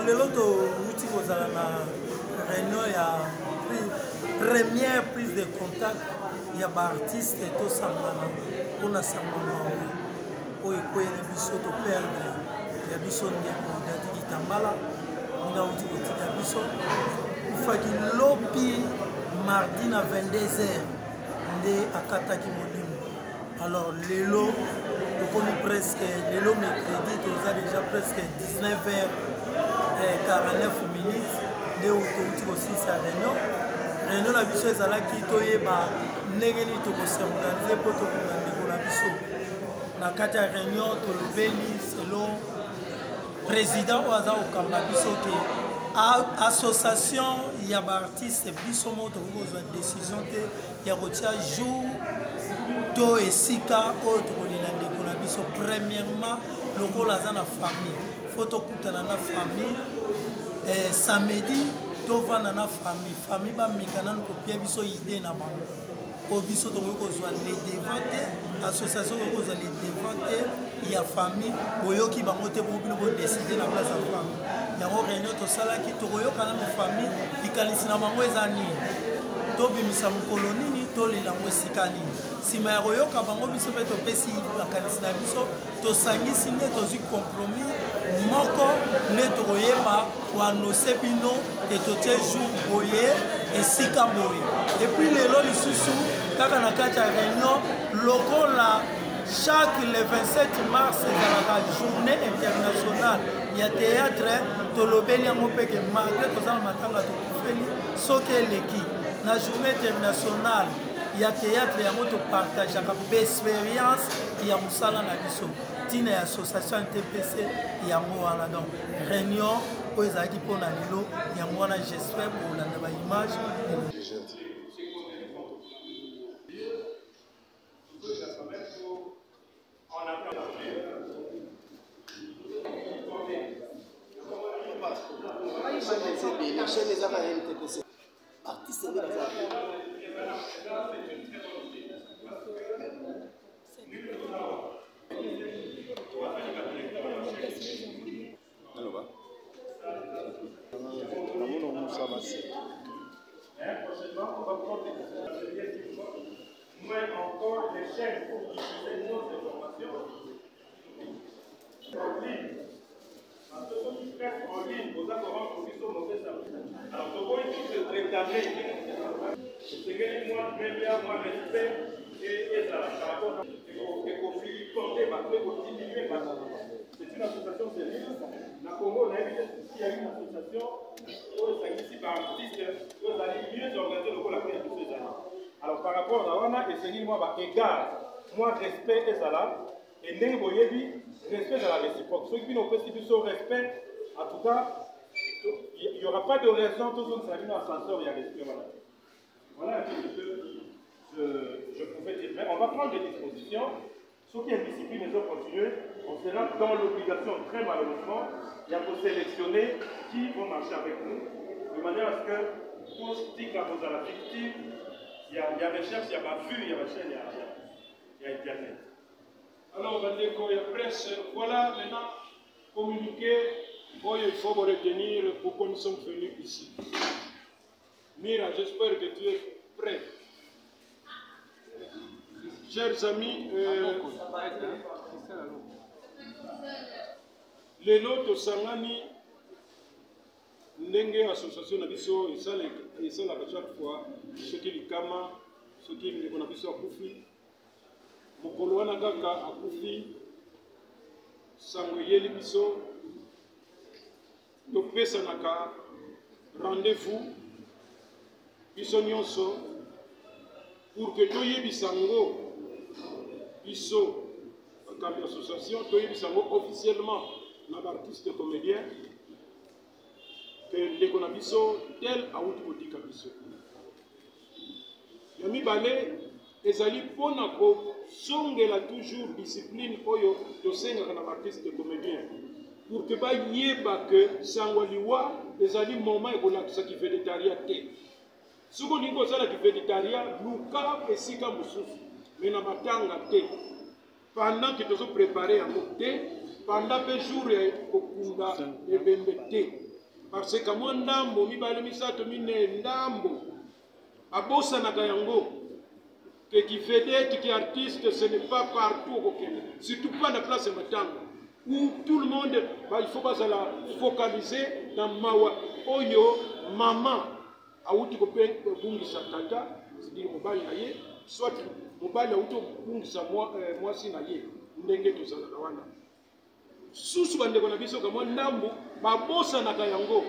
lelo towuti kozala na réunion ya première prise de contact ya baartiste tosangana mpona sango mawa oyo ekweyeli biso toperdre ya biso ndeko Dadi Kitambala ndenge awuti kotika biso kufaki lobi mardi na 22 heures nde akataki molimo. Alors lelo tokomi presque lelo mercredi, toza déjà presque 19 heures 49 minutes nde touti kosilisa réunion. Réunion na biso ezalaki toyeba ndenge nini tokosorganize mpo tokunda ndeko na biso. Na kati ya réunion tolobeli selon président oyo aza kokamba biso ke association ya baartiste biso moko tokoki kozwa décision te ya kotia jour to esika oyo tokolela ndeko na biso. Premièrement, lokola aza na famille, fo tokutana na famille samedi, tovanda na famille, famille bameka nanu kopia biso idée na bango, oyo biso tokoki kozwa le devant te, association tokoki kozwa le devant te ya famille. Boyoki bango te, bongo bino bodécider na place ya famille. Yango réunion tosalaki, tokoyoka nanu famille likanisi na bango eza nini, tobimisa mokolo nini, tolela yango esika nini. Nsima ya koyoka bango, biso mpe topesi makanisi na biso, tosangisi nde tozwi compromis moko nde tokoyeba koannoncer bino ke totie jour boye, esika boye. Et puis lelo lisusu kaka na kati ya réunion, lokola chaque le 27 mars ezalaka journée internationale ya théâtre, tolobeli yango mpe ke malgré toza na matanga, tokufeli, soki eleki na journée internationale ya théâtre yango, topartageaka expérience ya mosala na biso. Ntina ya association NTPC yango wana. Donc réunion oyo ezalaki mpona lelo yango wana. J'espère kolanda baimage. Chaîne ezaka ya NTPC, artiste nde baza. Naloba namona Musa Basi. Prochainement, on va prendre moins encore les chaînes pour diffuser nos informations en ligne. Parce que soki presse en ligne oza korendre biso mauvais service, alors tokoki tous réclamer, esengeli mwa première, mwa respect ezala par rapport ekofiliporte bato, ekodiminue bato. C'est une association sérieuse na Congo. Nayebi te s'il y a une association oyo esangisi baartiste oyo ezali mieux organisé lokola mpe ya biso ezali. Alors par rapport na wana, esengeli mwa baégard, mwa respect ezala. E ndenge boyebi, respect ezala réciproque. Soki bino opesi biso respect, en tout cas il y aura pas de raison tozongisela bino ascenseur ya respect wana. Voilà un petit peu je pouvais dire, mais on va prendre des dispositions. Soki indiscipline ezo continuer, on sera dans l'obligation, très malheureusement, ya kosélectionner qui vont marcher avec nous, de manière à ce que totika kozala victime ya recherche ya bavue ya bachaîne ya internet. Alors, bandeko ya presse, voilà maintenant communiqué oyo il faut retenir pourquoi nous sommes venus ici. Mira, j'espère que tu es prêt. Chers amis, lelo tosangani ndenge association na biso esalaka chaque fois soki likama, soki ndeko na biso akufi. Mokolo wana kaka akufi, sango eyeli biso, topesanaka rendez-vous biso nyonso pour que toyebisa yango biso bakambi association, toyebisa yango officiellement na baartiste comédien ke ndeko na biso tel awuti kotika biso. Ya mibale ezali mpona kozongela toujours discipline oyo tosengaka na baartiste comédien pour que bayeba ke sango ya liwa ezali moment ekolakisa kivedetaria te. Soki olingi kosala kivedetaria, luka esika mosusu, me na matanga te. Pendant ke tozoprépare yango te, pendant mpe jour ya kokunda ebembe te. Parce que mwa ndambo, mibale, misato, minei, ndambo abosanaka yango que ki vedette, ki artiste, ce n'est pas partout okokende, surtout pas na place ya matanga où tout le monde ba, il faut bazala focaliser na mawa oyo mama awuti kobungisa tata, c'est-à-dire mobali na ye, soit mobali awuti kobungisa mwasi na ye. Ndenge tozalaka wana susu, bandeko na biso kamwa ndambo babosanaka yango,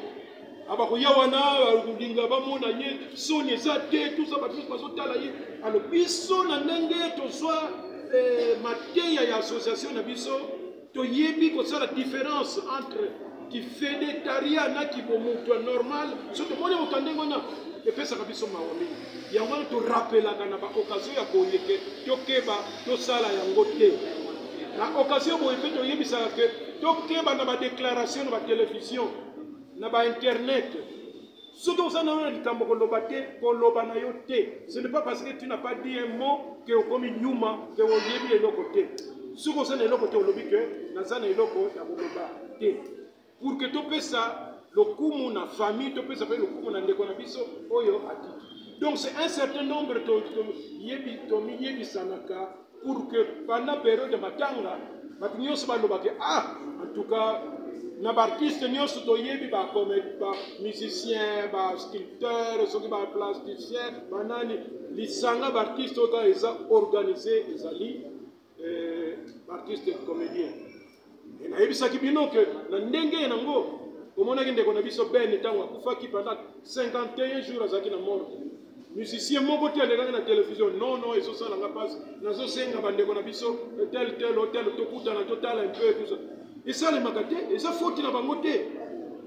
abakoya wana kolinga bamona ye, soni eza te, tusa bato nyonso bazotala ye. Alo biso na ndenge tozwa mateya ya association na biso, toyebi kosala différence entre kifedetaria na kibomoto ya normal. So tomoni moto ya ndenge wana, epesaka biso mawa mingi. Yango wana torapelaka na baoccasion ya boye ke tokeba, tosala yango te. Na occasion boye mpe toyebisaka ke tokeba na badéclaration na batelevizio, na bainternet. Soki oza na yo na likambo koloba te, koloba na yo te. Ce n'est pas parce que tu n'as pas dit un mot ke okomi nyuma, ke oyebi eloko te. Soki oza na eloko te, olobi ke naza na eloko ya koloba te, pour que topesa lokumu na famille, topesa mpe lokumu na ndeko na biso oyo atiki. Donc c'est un certain nombre tomiyebisanaka pour que pendant période ya matanga, bato nyonso balobake: ah, en tout cas na baartiste nyonso toyebi, bamusicien, basculpteur, soki baplasticien, banani, lisanga baartiste oyo kaka eza organisé ezali baartiste comédien. Nayebisaki bino ke na ndenge yango omonaki ndeko na biso Ben, ntango akufaki, pendant 51 jours azalaki na morgue, musicien moko te alekaki na télévision. Non, non, ezosalanga mpasi. Nazosenga bandeko na biso tel tel tel, tokutana, totala un peu, tout ça. Esalemaka te, eza foti na bango te,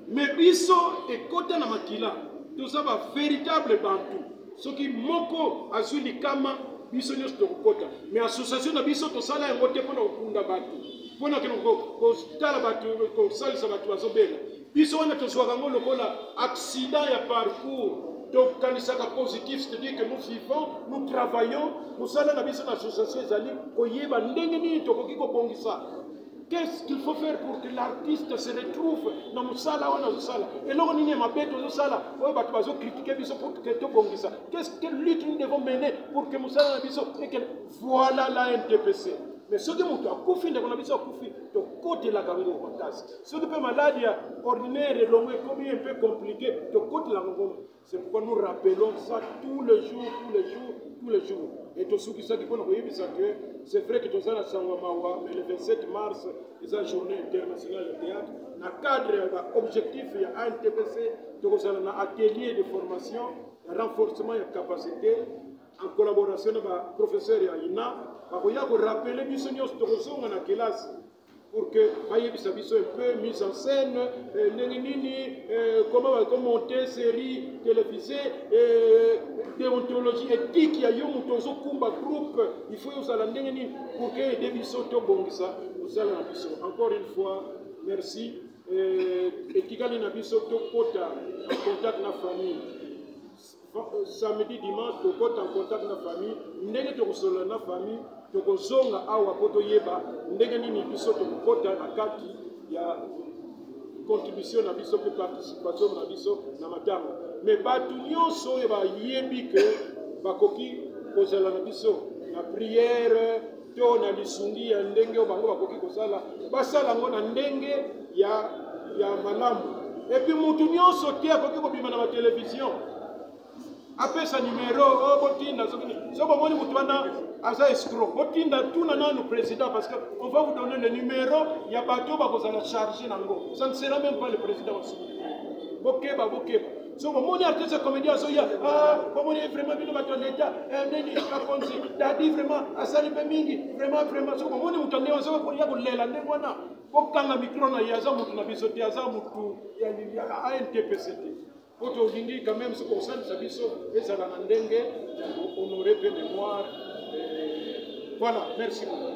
mais biso ekota na makila, toza bavéritable bantu. Soki moko azwi likama, biso nyonso tokokota. Mais association na biso, tosala yango te mpona kokunda bato, mpona kende kotala bato, kosalisa bato bazobela. Biso wana tozwaka yango lokola accident ya parcours. Tokanisaka positif, c'est-à-dire que nous vivons, nous travaillons. Mosala na biso na association ezali koyeba ndenge nini tokoki kobongisa. Qu'est-ce qu'il faut faire pour que l'artiste se retrouve na mosala wana azosala? Eloko nini ya mabe tozosala oyo bato bazocritiquer biso, pour que tobongisa? Qu'est-ce que lutte nous devons mener pour que mosala na biso ekende? Voilà la NTPC. Mais soki moto akufi, ndeko na biso akufi, tokotelaka yango makasi. Soki mpe maladi ya ordinaire elongo ekomi un peu compliqué, tokotelaka yango. C'est pourquoi nous rappelons ça tous les jours, tous les jours, tous les jours. Et tosukisaki mpona koyebisa que c'est vrai que toza na sango mawa, mais le 27 mars eza Journée internationale ya théâtre. Na cadre ya baobjectif ya ANTPC, tokozala na atelier de formation ya renforcement ya capacité en collaboration na baprofesseur ya INA. Bakoya korappeler biso nyonso, tokozonga na kelasi pour que bayebisa biso un peu mise en scène, ndenge nini, comment bakomonter série télévisée, déontologie éthique ya yo moto ozokumba groupe, il faut ozala ndenge nini, pour que aide biso tobongisa mosala na biso. Encore une fois, merci. Etikali na biso tokota en contact na famille samedi, dimanche. Tokota en contact na famille, ndenge tokosolola na famille, tokozonga awa mpo toyeba ndenge nini biso tokokota na kati ya contribution na biso mpe participation na biso na matanga. Mais bato nyonso oyo bayebi ke bakoki kozala na biso na prière to na lisungi ya ndenge oyo bango bakoki kosala, basala yango na ndenge ya malamu. Et puis mutu nyonso te akoki kobima na batelevizio, apesa numero oyo botinda. Soki so bomoni motu wana aza escroc, botinda, tuna nanu président, parce que on va vous donner le numéro ya bato bakozala chargé nango. Ça ne sera même pas le président Masumu. Bokeba, bokeba. So bomoni artiste comédien azoya: ah, bomoni vraiment bino bato ya leta, nini, bakonzi, dadi vraiment asali mpe mingi, vraiment, vraiment. So bomoni moto ndenge azoya kolela ndenge wana, bokanga micro na ye. Aza motu na biso te, aza motu ya ANTPC te. Po tolingi quand même, soki kosalisa biso, ezala na ndenge ya kohonorer mpe mémoire. Voilà, merci beaucoup.